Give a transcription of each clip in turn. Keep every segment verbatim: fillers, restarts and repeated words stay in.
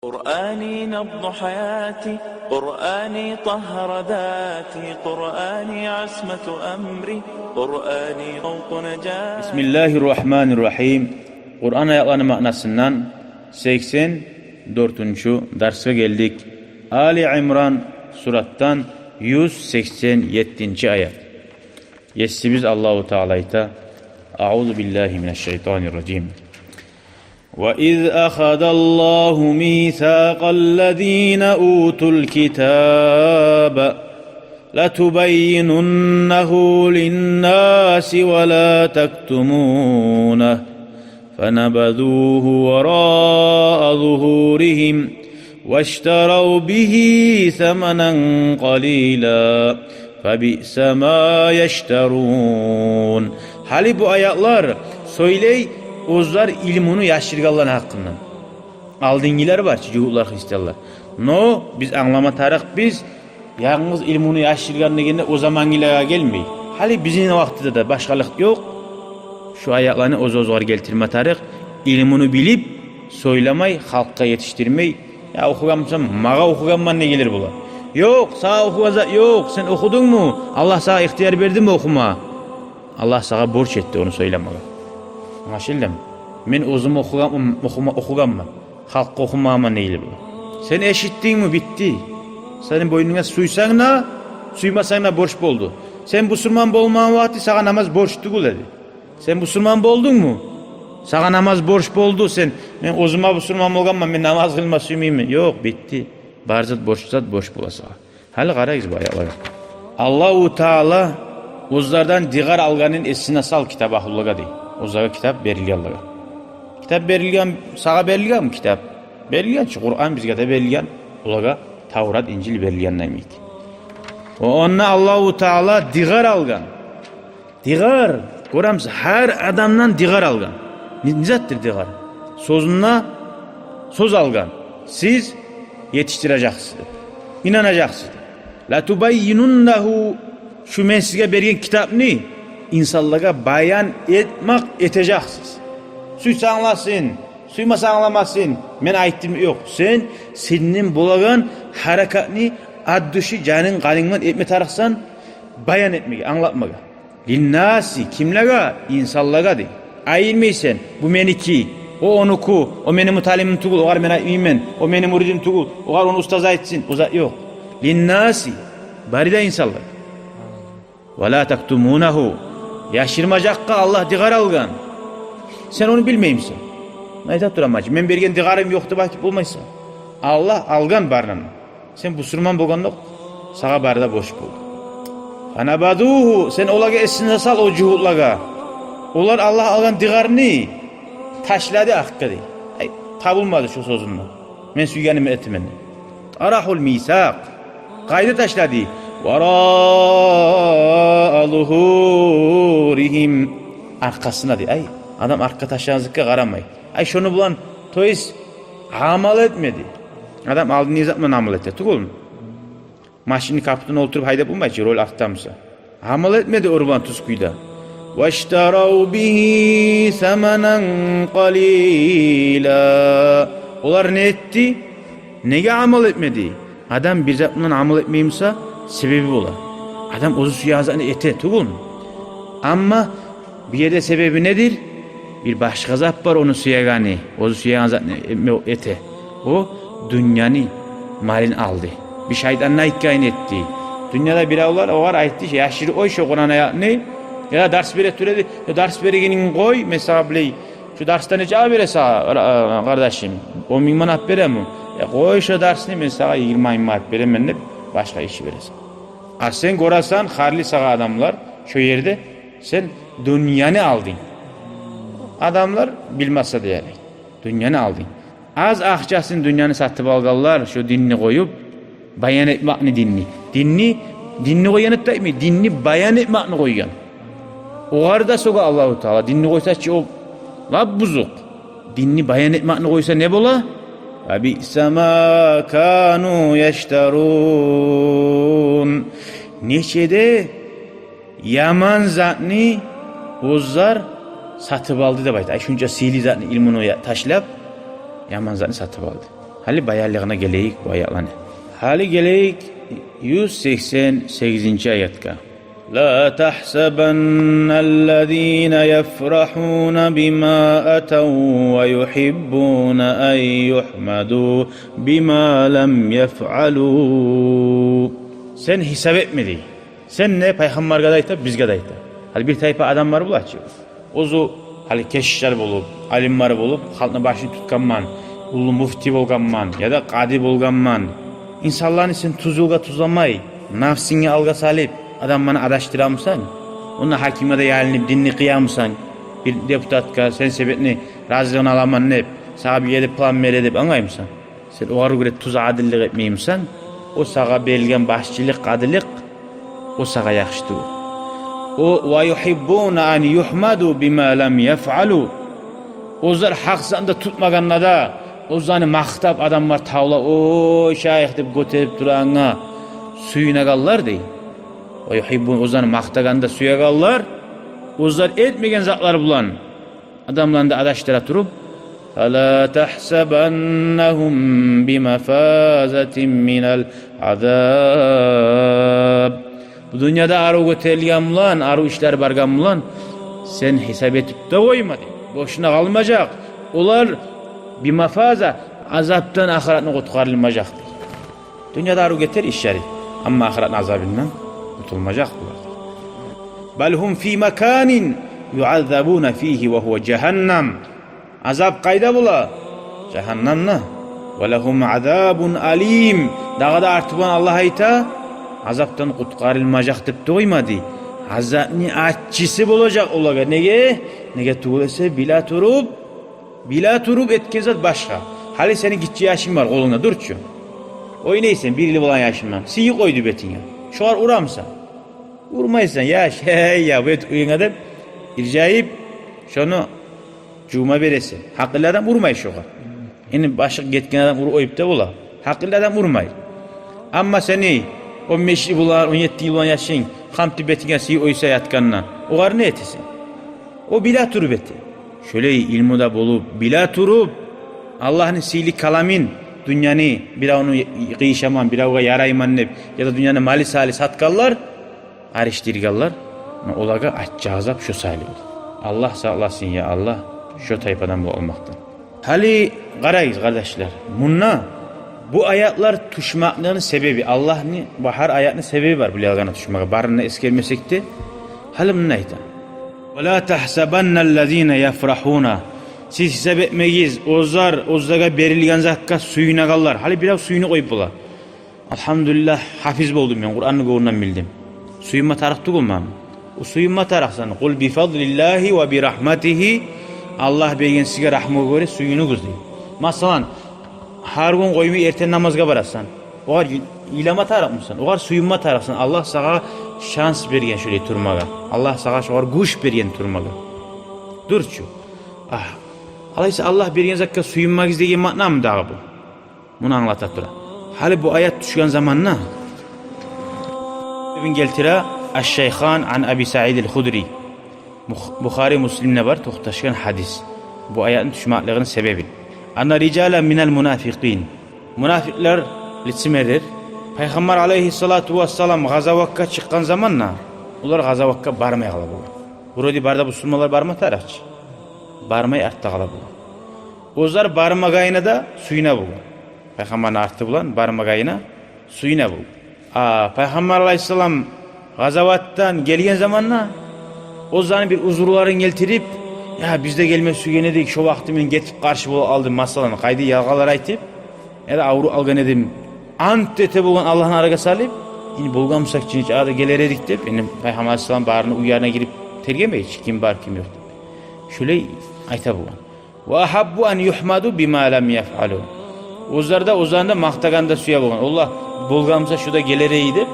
قرآني نبض حياتي، قرآني طهر ذاتي، قرآني عصمة أمري، قرآني طوق نجاتي. بسم الله الرحمن الرحيم. Къуран аятланы маънасындан сексен дёртюнчю дарсгъа гелдик. Али Имран суратдан юз сексен еттинчи аят. Есибиз Аллагьу Таала айта: أعوذ بالله من الشيطان الرجيم. وإذ أخذ الله ميثاق الذين أوتوا الكتاب لتبيننه للناس ولا تكتمونه فنبذوه وراء ظهورهم واشتروا به ثمنا قليلا فبئس ما يشترون. Гьали бу аятлар сёйлей оьзлер илмуну яшыргъанланы гьакъындан. Алдынгъылар бар чы, жугьутлар, христианлар. Но биз англама тарыкъбыз, янгыз илмуну яшыргъан дегенде о замангъылагъа гелмей. Гьали бизин вакътиде де башгъалыкъ ёкъ. Шу аятланы оьз-оьзюгер гелтирме тарыкъ, илмуну билип, сёйлемей, халкъгъа етишдирмей. Я охугъанмусан, магъа охугъанман дегенлер бола. Ёкъ, сагъа охугъан зат ёкъ, сен охудунгму? Аллагь сагъа ихтияр бердими охума? Аллагь сагъа борч этди ону сёйлемеге. Англашылдымы? Мен оьзюм охугъан, охума, охугъанман. Халкъгъа охумагъанман дегенлер бола. Сен эшитдингми, битди. Сени бойнунга, сюйсенг де, сюймесенг де борч болду. Сен бусурман болмагъан вакъти сагъа намаз борч тюгюл эди. Сен бусурман болдунгму? Сагъа намаз борч болду. Сен: «Мен оьзюм бусурман болгъанман, мен намаз къылма сюймеймен». Ёкъ, битди. Бар зат борч, зат борч бола сагъа. Гьали къарайыкъ бу аятлагъа. Аллагьу Таала оьзлерден дыгъар алгъанын эсине сал китап агьлулагъа, дей. Оьзлеге китап берилгенлеге. Китап берилген, сагъа берилгенми китап? Берилген чи, Къуран бизге де берилген, олагъа Таврат, Инжил берилген демек. О, онда Аллагьу Таала дыгъар алгъан. Дыгъар, гёремисиз, гьар адамдан дыгъар алгъан. Не, не затдыр дыгъар? Сёзюнде сёз алгъан. Сиз етишдирежексиз деп, инанажакъсыз деп. لتبيننه, шу мен сизге берген китапны инсанлагъа баян этмек этежексиз. Сюйсе англасын, сюймесе англамасын, мен айтдым, ёкъ. Сен сенден болагъан гьаракатны от души, жанынг, къанынгдан этме тарыкъсан, баян этмеге, англатмагъа. للناس, кимлеге? Инсанлагъа, дей. Айырмайсан, бу меники, о онуки, о мени муталимим тюгюл, огъар мен айтмайман, о мени муридим тюгюл, огъар ону устазы айтсын, о зат ёкъ. للناس, бары да инсанлагъа. ولا تكتمونه, яшырмажакъгъа Аллагь дыгъар алгъан. Сен ону билмеймисен? Мен айтып тураман чы, мен берген дыгъарым ёкъ деп айтып болмайсан. Аллагь алгъан барын. Сен бусурман болгъандокъ, сагъа бары да борч болду. فنبذوه, сен олагъа эсине сал, о жугьутлагъа. Олар Аллагь алгъан дыгъарны ташлады аркъа, дей. Ай, табулмады шо сёзюнде. Мен сюйгеними этемен. طرحوا الميثاق. Къайда ташлады? وراء ظهورهم. Аркъасына, дей. Ай, адам аркъа ташлагъан затгъа къарамай. Ай, шону булан, то есть, амал этмеди. Адам алдын не зат булан амал эте, тюгюлмю? Машинни капутуна олтуруп гьайдап болмай чы, руль артда буса. Амал этмеди ону булан тюз кюйде. واشتروا به ثمنا قليلا. Олар не этди? Неге амал этмеди? Адам бир зат булан амал этмей буса, себеби бола. Адам оьзю сюеген затны эте, тюгюлмю? Амма бу ерде себеби недир? Бир башгъа зат бар ону сюегени, оьзю сюеген затны этме, эте. О дюньяны малын алды. Бир шайтанны айтгъанын этди. Дюньяда биревлер огъар айтды, яшырып къой шо Къуран аятны. Яда дарс бере тура эди, я дарс берегенин къой, мен сагъа билей, шо дарсдан нече бере сагъа, къар-, къардашым? Он минг манат береми? Я къой шо дарсны, мен сагъа йигирма минг манат беремен деп, башгъа иш бере сагъа. А сен гёресен, харлы сагъа адамлар, шо ерде сен дюньяны алдынг. Адамлар билмесе де, яни, дюньяны алдынг. Аз акъчасын дюньяны сатып алгъанлар, шо динни къоюп, баян этмекни, динни. Динни, динни къойгъан деп айтмай, динни баян этмекни къойгъан. Огъар да сёге Аллагьу Таала, динни къойса чы, о лап бузукъ. Динни баян этмекни къойса, не бола? فبئس ما كانوا يشترون. Нече де яман затны оьзлер сатып алды деп айта. Ай, шунча сыйлы затны, илмуну я-, ташлап, яман затны сатып алды. Гьали баянлыгъына гелейик бу аятланы. Гьали гелейик юз сексен сегизинчи аятгъа. لا تحسبن الذين يفرحون بما أتوا ويحبون أن يحمدوا بما لم يفعلوا. Сен гьисап этме, дей. Сен не, пайхаммаргъа да айта, бизге де айта. Гьали бир тайпа адамлар бола чы. Оьзю гьали кешишлер болуп, алимлер болуп, халкъны башын тутгъанман, уллу муфтий болгъанман, яда къади болгъанман. Инсанланы сен тюз ёлгъа тюзлемей, нафсингни алгъа салып, адамланы адашдырамысан? Онда гьакимге де ялынып, динни къыямысан? Бир депутатгъа сен себепни разилигин аламан деп, сагъа бир ерде план бере деп англаймысан? Сен огъар гёре тюз адиллик этмеймисен, о сагъа берилген башчылыкъ, къадилик, о сагъа яхшы тюгюл. О, ويحبون أن يحمدوا بما لم يفعلوا. Оьзлер гьакъ затны да тутмагъанда да, оьзлени макътап адамлар тавлап, «Ой, шайых», — деп гётерип турагъангъа сююнегенлер, дей. ويحبون, оьзлени макътагъанда сюегенлер, оьзлер этмеген затлар булан адамланы да адашдыра туруп, فلا تحسبنهم بمفازة من العذاب. Бу дюньяда арив гётерилген булан, арив ишлер баргъан булан сен гьисап этип де къойма, дей. Бошуна къалмажакъ. Олар بمفازة, азапдан ахыратны къутгъарылмажакъ, дей. Дюньяда арив гетер ишлери, амма ахыратны азабындан къутулмажакъ булар. بل هم في مكان يعذبون فيه وهو جهنم. Азап къайда бола? Жагьаннамда. ولهم عذاب أليم. Дагъы да арты булан Аллагь айта, азапдан къутгъарылмажакъ деп де къоймады. Азапны аччысы болажакъ олагъа. Неге? Неге тюгюл эсе, биле туруп, биле туруп этген зат башгъа. Гьали сени гиччи яшынг бар къолунгда, дюр чю. Ойнайсан бир йыл болгъан яшынг булан. Сыйы къойду бетинге. Шогъар урамысан? Урмайсан, яш, гьей, я, бет уьюнге деп, иржайып, шону жувма бересен. Гьакъыллы адам урмай шогъар. Энни башы гетген адам уруп къоюп да бола. Гьакъыллы адам урмай. Амма сени он беш йыл болгъан, он етти йыл болгъан яшынг хамти бетинге сый къойса ятгъанда, огъар не этесен? О биле туруп эте. Шолай илму да болуп, биле туруп, Аллагьны сыйлы каламын, дюньяны, биревню къыйышаман, биревге ярайман деп, яда дюньяны малы саялы сатгъанлар, аришдиргенлер, олагъа аччы азап шо саялы бола. Аллагь сакъласын, я Аллагь, шо тайпадан болуп къалмакъдан. Гьали къарайгъыз, къардашлар. Мунда бу аятлар тюшмекликни себеби, Аллагьны, бу гьар аятны себеби бар, булай алгъанда тюшмеге, барын да эсгермесек де. Гьали мунда айта: ولا تحسبن الذين يفرحون. Сиз гьисап этмегиз, оьзлер, оьзлеге берилген затгъа сююнегенлер. Гьали бирев сююнюп къоюп бола. Алгьамдулиллагь, гьафиз болдум мен, Къуранны гёнгюнден билдим. Сююнме тарыкъ тюгюлмю? О сююнме тарыкъсан. قل بفضل الله وبرحمته, Аллагь берген сизге рагьмугъа гёре сююнюгюз, дей. Масала, гьар гюн къоймай эртен намазгъа барасан. Огъар йы-, йылама тарыкъмысан? Огъар сююнме тарыкъсан. Аллагь сагъа шанс берген шолай турмагъа. Аллагь сагъа шогъар гюч берген турмагъа. Дюр чю. Агь. Алайса Аллагь берген затгъа сююнмегиз деген маънамы дагъы бу? Муну англата тура. Гьали бу аят тюшген заманда, Ибн гелтире, Аш-Шайхан ан Аби Саид аль-Худри. Бух-, Бухари, Муслимде бар токъташгъан гьадис. Бу аятны тюшмеклигини себеби. Анна рижалан миналь мунафикъин. Мунафикълер, лицемерлер, Пайхаммар алайгьиссалату вассалам гъазаватгъа чыкъгъан заманда, олар гъазаватгъа бармай къала болгъан. Вроде бары да бусурманлар барма тарыкъ чы. Бармай артда къала болгъан. Оьзлер бармагъанына да сююне болгъан. Пайхаммарны арты булан бармагъанына сююне болгъан. А Пайхаммар алайгьиссалам гъазаватдан гелген заманда, оьзлени бир узурларын гелтирип: «Я, биз де гелме сюйген эдик, шо вакъти мен гетип къаршы болуп алдым», масала, къайда ялгъанлар айтып, яда авруп алгъан эдим, ант эте болгъан Аллагьны арагъа салып, энни болгъан бусакъ чы, нечакъы да гелер эдик деп, энни Пайхаммар алайгьиссалам барыны уьйлерине гирип тергемей чи, ким бар, ким ёкъ деп. Шолай айта болгъан. Ва агьаббу ан югьмаду бима лам яфъалу. Оьзлер де, оьзлени де макътагъанны да сюе болгъан. Олар болгъан буса, шу да гелер эди деп,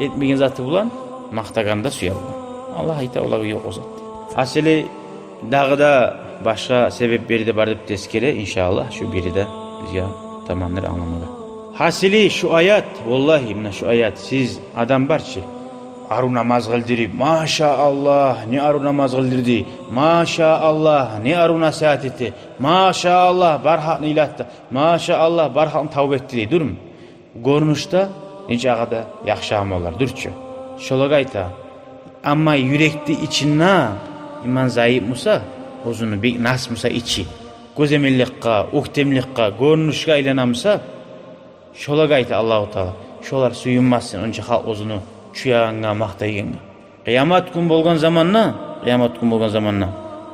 этмеген заты булан макътагъанны да сюе болгъан. Аллагь айта, олагъа ёкъ о зат. Гьасили, дагъы да башгъа себеплери де бар деп тескере, иншааллагь, шу бири де бизге тамандыр англамагъа. Гьасили, шу аят, валлагьи, муна шу аят, сиз, адам бар чы, арив намаз къылдырып, машааллагь, не арив намаз къылдырды, машааллагь, не арив насигьат этди, машааллагь, бар халкъны уьйретди, машааллагь, бар халкъны тавба этди дей, дюрмю? Гёрюнюшде нечакъы да яхшы амаллар дюр чю. Шолагъа айта. Амма юрекни ичинде иман зайып буса, оьзюню бек нас буса ичи, гёземелликге, оьктемликге, гёрюнюшге айлана буса, шолагъа айта Аллагьу Таала: шолар сююнмесин, онча халкъ оьзюню чу ягъангъа, макътайгъангъа. Къыямат гюн болгъан заманда, къыямат гюн болгъан заманда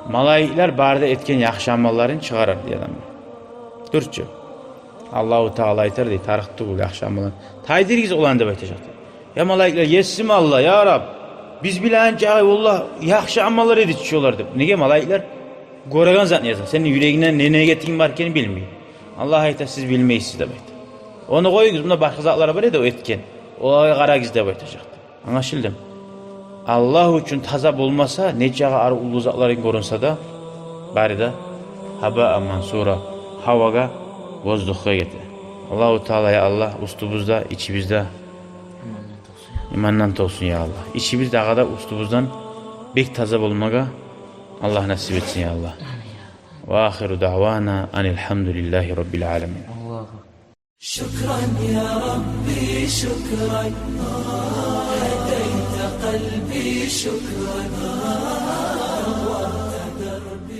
малайиклер бары да этген яхшы амалларын чыгъарар дей адамлар. Дюр чю. Аллагьу Таала айтар дей, тарыкъ тюгюл яхшы амаллар. Тайдырыгъыз оланы деп айтажакъ дей. Я малайиклер, есим Аллагь, я Раб, биз билеген чакъы, валлагь, яхшы амаллар эди чи олар деп. Неге? Малайиклер гёреген затны яза. Сени юрегингде не ниятынг бар экенин билмей. Аллагь айта: сиз билмейсиз деп айта. Ону къоюгъуз, мунда башгъа затлар бар эди о этген. Олагъа къарагъыз деп айтажакъ. Англашылдымы? Аллагь учун таза болмаса, нечакъы арив, уллу затларынг гёрюнсе де, бары да гьабаан мансура, гьавагъа, воздухгъа гете. Аллагьу Таала, я Аллагь, уьстюбюз де, ичибиз де имандан толсун, я Аллагь. Ичибиз дагъы да уьстюбюзден бек таза болмагъа Аллагь насип этсин, я Аллагь. Ва ахиру даъвана анил гьамдулиллагьи раббил аламин. شكرا يا ربي، شكرا، هديت قلبي، شكرا، نورت دربي.